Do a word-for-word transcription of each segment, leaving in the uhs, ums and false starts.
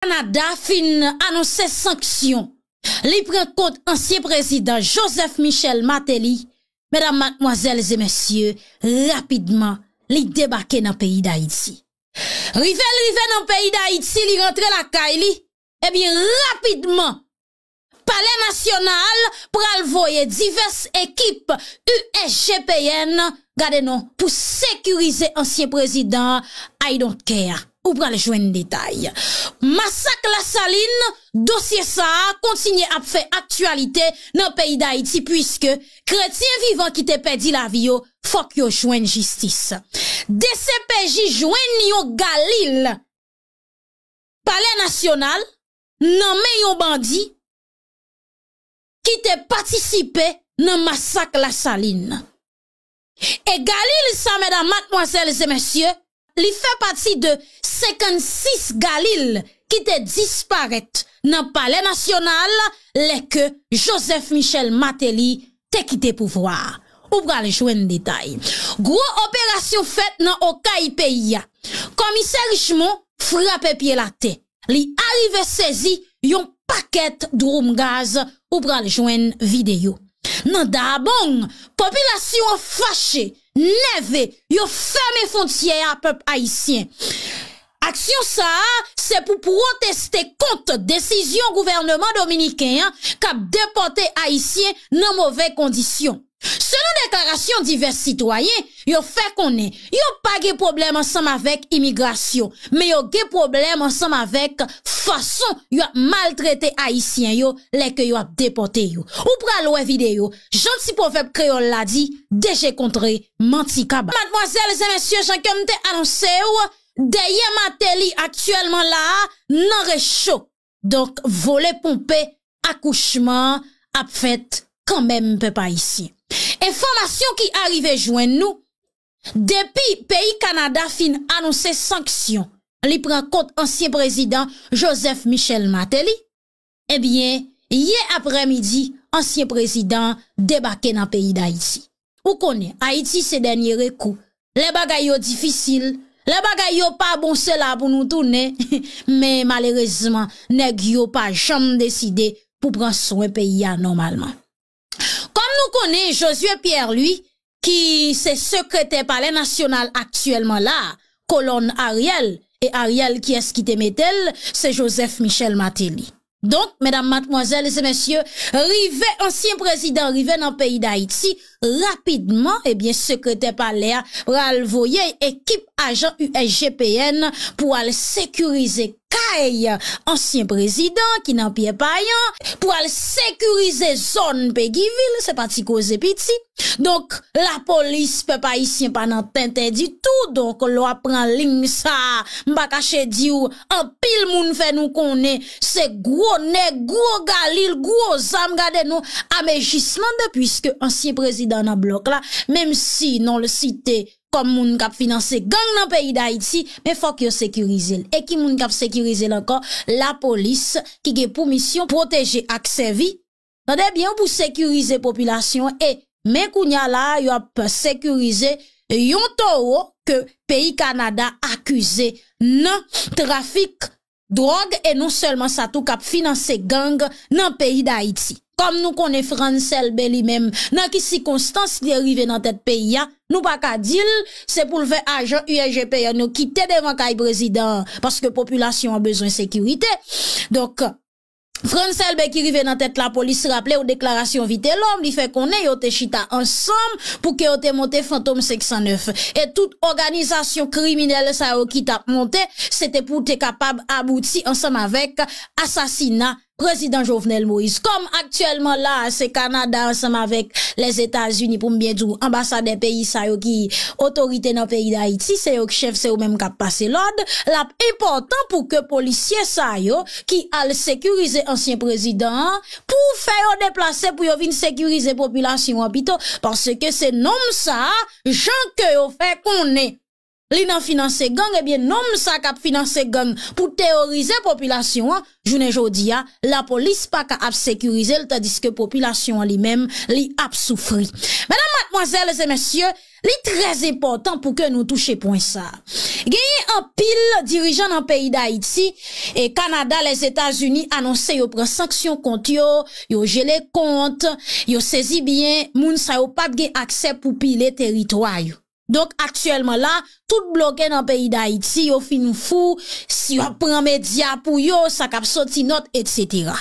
Kanada fin anonse sanksyon li pran kont ansyen prezidan Joseph Michel Martelly, medam, madmwazèl e mesye, rapidman, li debake nan peyi Dayiti. Rive l rive nan peyi Dayiti, li rantre lakay li, ebyen, rapidman, Palè Nasyonal pral voye divès ekip U S G P N, gade non, pou sekirize ansyen prezidan I don't care. Ou pral jwenn detay. Masak Lasalin, dosye sa a kontinye ap fè aktyalite nan peyi Dayiti, piske kretyen vivan ki te pèdi lavi yo, fòk yo jwenn jistis. D C P J jwenn yon galil Palè Nasyonal nan men yon bandi ki te patisipe nan masak Lasalin. E galil sa, medam, madmwazèl e mesye, li fè pati de senkannsis galil ki te disparèt nan Palè Nasyonal lè ke Joseph Michel Martelly te kite pouvwa a. Ou pral jwenn detay. Gwo operasyon fèt nan Okay peyi a. Komisè Richemond frape pye l atè. Li arive sezi yon pakèt dwoum gaz, ou pral jwenn videyo. Nan Dahbong, popilasyon an fache, nève, yo fèmen fwontyè a, pèp ayisyen. Aksyon sa a, se pou pwoteste kont desizyon gouvènman dominiken an k ap depòte ayisyen nan move kondisyon. Selon deklarasyon divès sitwayen, yo fè konnen yo pa gen pwoblèm ansanm avèk imigrasyon, men yo gen pwoblèm ansanm avèk fason y ap maltrete ayisyen yo lè ke yo ap depòte yo. Ou pral wè videyo, jan ti pwovèb kreyòl la di, deje kontre manti kaba. Madmwazèl e mesye, jan ke m te anonse w, dèyè Martelly aktyèlman la a nan recho. Donk, vole ponpe, akouchman an ap fèt kanmenm, pèp ayisyen. Enfòmasyon ki arive jwenn nou, depi peyi Kanada fin anonse sanksyon li pran kont ansyen prezidan Joseph Michel Martelly, ebyen, yè aprèmidi, ansyen prezidan an debake nan peyi Dayiti. Ou konnen, Ayiti se dènye rekou. Lè bagay yo difisil, lè bagay yo pa bon, se la pou nou tounen. Men malerezman, nèg yo pa janm deside pou pran swen peyi a nòmalman. Kòm nou konnen, Josué Pierre Louis, ki se sekretè Palè Nasyonal aktyèlman la, kolòn Ariel, e Ariel, kiyès ki te mete l? Se Joseph Michel Martelly. Donk, medam, madmwazèl e mesye, rive ansyen prezidan rive nan peyi Dayiti, rapidman, ebyen, sekretè palè a pral voye ekip ajan U S G P N pou al sekirize kay ansyen prezidan ki nan Pyè Payan, pou al sekirize zòn Pegivil, se pa ti koze piti. Donk, lapolis, pèp ayisyen, pa nan tenten ditou. Donk, lè w ap pran liy sa a, m pa kache di w, anpil moun fè nou konnen se gwo nèg, gwo galil, gwo zam, gade nou, ame jis mande, piske ansyen prezidan nan blòk la, menm si non l site kòm moun k ap finanse gang nan peyi Dayiti, men fòk yo sekirize l. E ki moun k ap sekirize l ankò? Lapolis, ki gen pou misyon pwoteje ak sèvi, tande byen, pou sekirize popilasyon an. E men kounye a la a, y ap sekirize yon towo ke peyi Kanada akize nan trafik dwòg, e non sèlman sa tou, k ap finanse gang nan peyi Dayiti. Kòm nou konnen, Frantz Elbé li menm, nan ki sikonstans li rive nan tèt peyi a, nou pa ka di l se pou l fè ajan U S G P N yo kite devan kay prezidan an, paske popilasyon an bezwen sekirite. Donk, Frantz Elbé ki rive nan tèt lapolis, raple w deklarasyon Vitelhomme, li fè konnen yo te chita ansanm pou ke yo te monte Fantom senk san nèf. E tout òganizasyon kriminèl sa yo ki t ap monte, se te pou te kapab abouti ansanm avèk asasina prezidan Jovenel Moïse. Kòm aktyèlman la a, se Kanada ansanm avèk Lèzetazini, pou m byen di w, anbasadè peyi sa yo ki otorite nan peyi Dayiti, se yo k chèf, se yo menm k ap pase lòd, l ap enpòtan pou ke polisye sa yo ki al sekirize ansyen prezidan an, pou fè yo deplase, pou yo vin sekirize popilasyon an pito, paske se nonm sa a, jan ke yo fè konnen li nan finanse gang, ebyen, nonm sa k ap finanse gang pou teworize popilasyon an, jounen jodi a, lapolis pa ka ap sekirize l, tandiske popilasyon an li menm, li ap soufri. Medam, madmwazèl e mesye, Li trè enpòtan pou ke nou touche pwen sa a. Genyen anpil dirijan nan peyi Dayiti, e Kanada, Lèzetazini anonse yo pran sanksyon kont yo, yo jele kont, yo sezi byen, moun sa yo p ap gen aksè pou pile teritwa yo. Donk, aktyèlman la, tout bloke nan peyi Dayiti, yo fin fou, si y ap pran medya pou yo, sa k ap soti nòt, etsetera.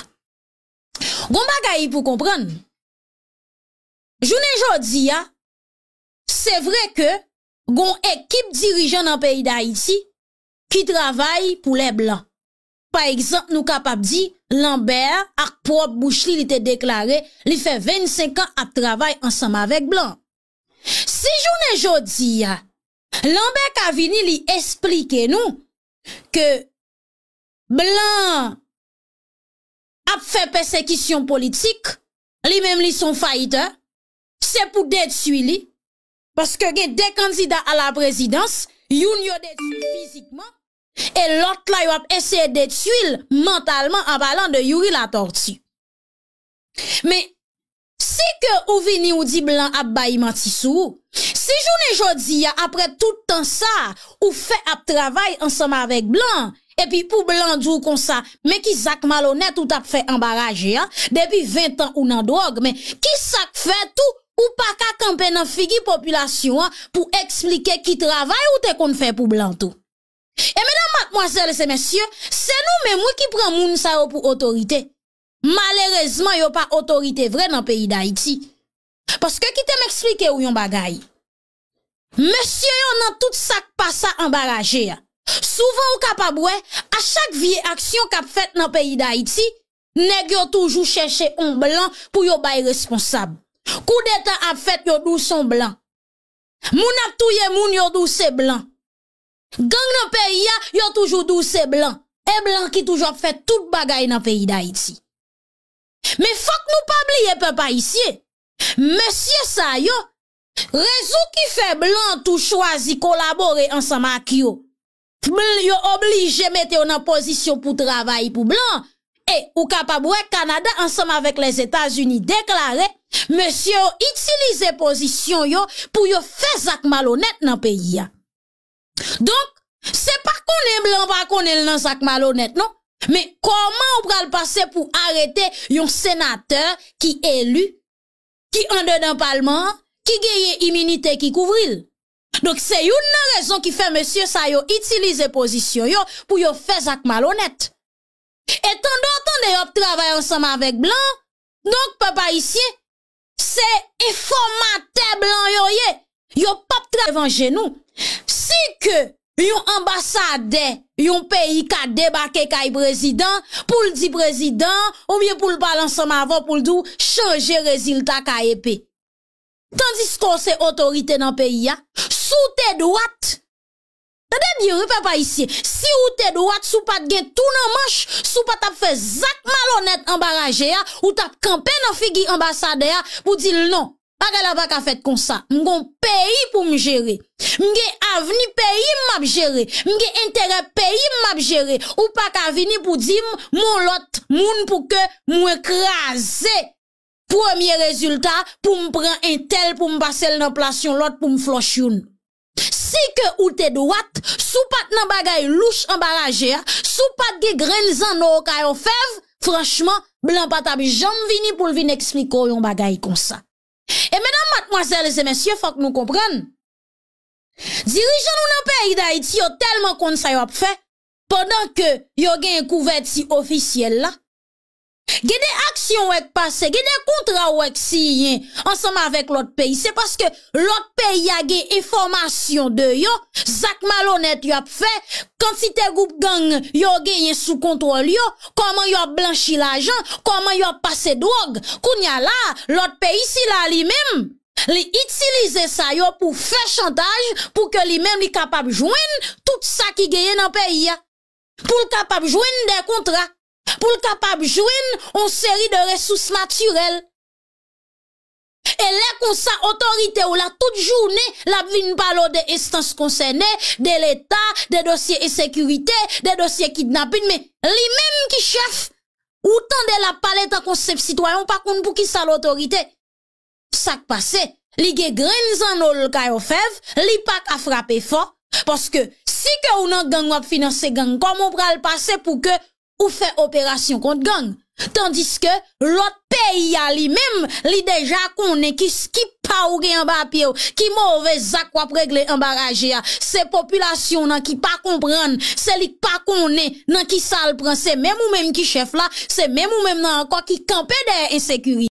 Gon bagay pou konprann. Jounen jodi a, se vre ke gon ekip dirijan nan peyi Dayiti ki travay pou lè blan. Pa egzanp, nou kapab di, Lambert ak pwòp bouch li, li te deklare li fè vennsenk an ap travay ansanm avèk blan. Si jounen jodi a, Lambert ka vini, li esplike nou ke blan ap fè pèsekisyon politik, li menm li se yon fayitè, se pou detwi li, paske gen de kandida a la prezidans, youn yo detwi fizikman, e lòt la yo ap eseye detwi l mantalman, an palan de Youri Latortue. Men, si ke ou vini ou di blan ap bay manti sou ou, si jounen jodi a, apre tout tan sa, ou fè ap travay ansanm avèk blan, epi pou blan di w konsa, men ki zak malonèt ou t ap fè anba raje a, depi ven tan ou nan dwòg, men ki sa k fè tou ou pa ka kanpe nan figi popilasyon an pou eksplike ki travay ou te konn fè pou blan tou? E medam, madmwazèl e mesye, se nou menm wi ki pran moun sa yo pou otorite. Malerezman, yo pa otorite vre nan peyi Dayiti. Paske kite m eksplike w yon bagay. Mesye yo nan tout sa k pase anba raje a. Souvan ou kapab wè, a chak vye aksyon k ap fèt nan peyi Dayiti, nèg yo toujou chèche on blan pou yo bay responsab. Koudeta ap fèt, yo di w se on blan. Moun ap touye moun, yo di w se blan. Gang nan peyi a, yo toujou di w se blan. E blan ki toujou ap fè tout bagay nan peyi Dayiti. Men fòk nou pa bliye pèp ayisyen. Mesye sa yo, rezon ki fè blan tou chwazi kolabore ansanm ak yo. Bl-, yo oblije mete yo nan pozisyon pou travay pou blan. E ou kapab wè Kanada ansanm avèk Lèzetazini deklare, mesye yo itilize pozisyon yo pou yo fè zak malonèt nan peyi a. Donk, se pa konnen blan pa konnen l nan zak malonèt, non. Men kòman ou pral pase pou arete yon senatè ki eli, ki andedan palman an, ki genyen iminite ki kouvri l? Donk, se youn nan rezon ki fè mesye sa yo itilize pozisyon yo pou yo fè zak malonèt. E tande w tande y ap travay ansanm avèk blan, donk, pèp ayisyen, se enfòmatè blan yo ye. Yo p ap travay devan je nou. Si ke yon anbasadè yon peyi ka debake kay prezidan pou l di prezidan, oubyen pou l pale ansanm avè w pou l di w chanje rezilta K E P. Tandiske w se otorite nan peyi a, si w te dwat, tande byen wi, pèp ayisyen, si w te dwat, si w pa t gen tou nan manch, si w pa t ap fè zak malonèt anba raje a, ou t ap kanpe nan figi anbasadè a pou di l non, bagay la pa ka fèt konsa. M gon peyi pou m jere. M gen avni peyi m m ap jere. M gen enterè peyi m m ap jere. Ou pa ka vini pou di m m on lòt moun pou ke mwen kraze premye rezilta pou m pran entèl pou m pase l nan plas yon lòt pou m flòch youn. Si ke ou te dwat, si w pa t nan bagay louch anba raje a, si w pa t gen grenn zanno o kay òfèv, franchman, blan pa t ap janm vini pou l vin eksplike w yon bagay konsa. E medam, madmwazèl e mesye, fòk nou konprann, dirijan nou nan peyi Dayiti yo tèlman konn sa y ap fè, pandan ke yo gen kouvèti ofisyèl la, gen de aksyon w wè k pase, gen de kontra w wè k siyen ansanm avèk lòt peyi. Se paske lòt peyi a gen enfòmasyon de yo, zak malonèt y ap fè, kantite gwoup gang yo genyen sou kontwòl yo, kòman y ap blanchi lajan, kòman y ap pase dwòg. Kounye a la, lòt peyi sila li menm, li itilize sa yo pou fè chantaj, pou ke li menm li kapab jwenn tout sa ki genyen nan peyi a. Pou l kapab jwenn de kontra, pou l kapab jwenn yon seri de resous natirèl. E lè konsa, otorite w la, tout jounen, l ap vin pale w de enstans konsène, de Leta, de dosye ensekirite, de dosye kidnapin, men li menm ki chèf, ou tande l ap pale tankou yon senp sitwayen, ou pa konn poukisa l otorite. Sa k pase? li gen grenn zanno l kay òfèv, li pa ka frape fò, paske si ke ou nan gang w ap finanse gang, kòman w pral pase pou ke ou fè operasyon kont gang? Tandiske lòt peyi a li menm, li deja konnen ki, ki pa ou gen anba pye w, ki move zak w ap regle anba raje a. Se popilasyon nan ki pa konprann, se li k pa konnen nan ki sa l pran. Se menm ou menm ki chèf la, se menm ou menm nan ankò ki kanpe dèyè ensekirite.